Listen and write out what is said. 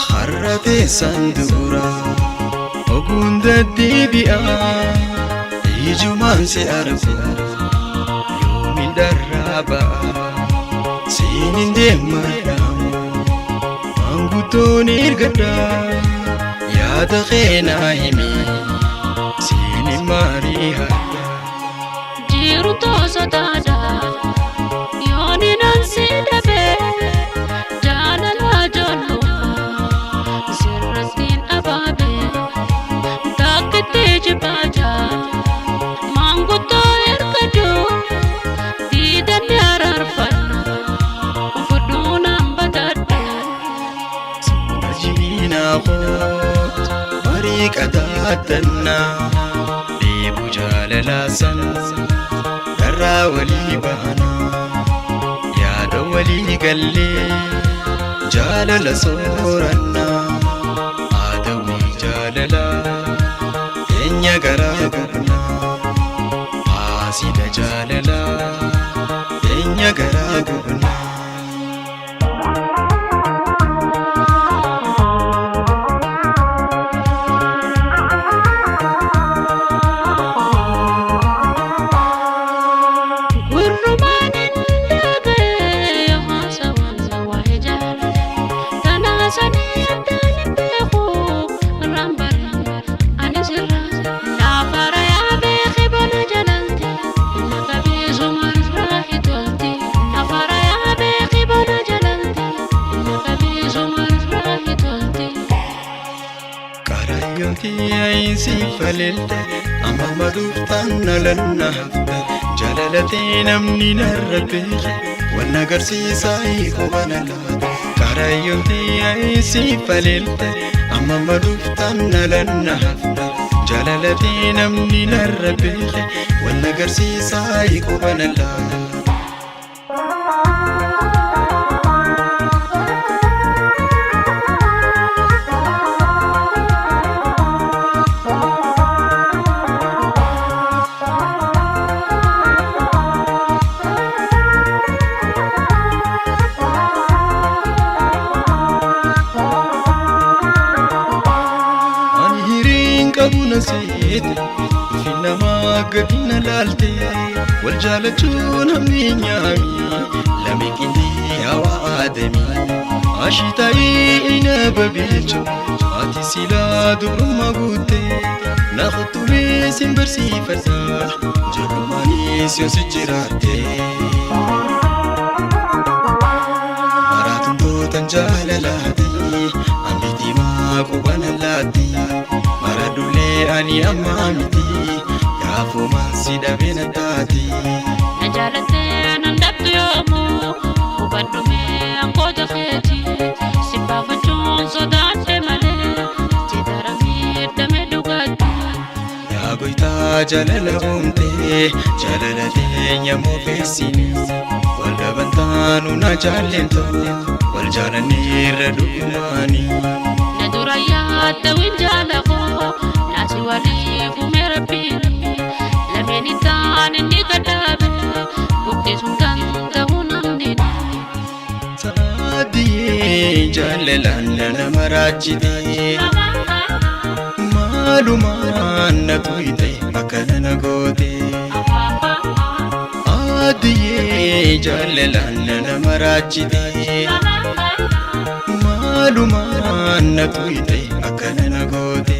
Har'a teessan dura oguun deddeebi'a ijumaan si argu yoomiin dharraa ba'a siin hin deemadhaamu maanguddoon ergadha yaada kee naa himi siin hin mari'adha. Jiru toosotaadha yooni nan si dhabe jaalala ijoollummaa sirrattiin abaabe takkitti jibaaja maanguddoo ergadhu diidanni araarfanna fudhuu nan batadhu. Jiinaa koot barii qadaadannaa dheebuu jaalalaa san dharraa walii baanaa yaada walii gallee jaalala soorannaa haadawii jaalalaa teenya garaa gubnaa haasida jaalalaa teenya garaa gubnaa. Gurrumaan hin dhaga'e haasawaan waa'ee jaalala tanaasanii addaan hin beeku irraan bara ani sirra laafara yaabee kibana jalalte inni qabeessuma irraa hitolti laafara yaabee kibana jalalte inni qabeessuma irraa hitolti. Qarayyooti siifaleelte amma maduuftaan nalanna hafte jalalatee namni narra beeke wanna agarsiisaa qubana laata. Qarayyooti siifaleelte amma maduuftaan nalanna hafte jalalatee namni narra beeke wanna agarsiisaa qubana laata. Ani hiriin qabu na seete dhufi namaa gadi na laalte wal jaalachuun hamni nyaami lame qindii hawaa aadami ashitaayii ina babeecho ati silaa dubrummaa guutte na kuttumee sin barsiifadha ijoollumaanis yoo si jiraatte. Maraatuntootan jaalalaati hambiti maa qubana laatti mara dullee ani ammaa miti gaafumaan si dhabee na taati. Na jaalattee nan dhabdu yoomuu hubadhu mee angoota keeti si baafachuun sodaadhe malee si daramee miidhame dhugaatti. Yaa goytaa jaalala uumtee jaalala teenya moofeessini wal dhabantaanu na jaallentu wal jaalanneerra dhugumaani. Na dura yaadda winjaala koo naasi waliif uume rabbiin lameen ittaan inni gadhaabe guddisuun danda'u namni. Saadiyee jaalalaan nama raajitee maalumaan na tuyte akkana na goote. Adiyee jaalalaan nama raajitee maalumaan na tuyte akkana na goote.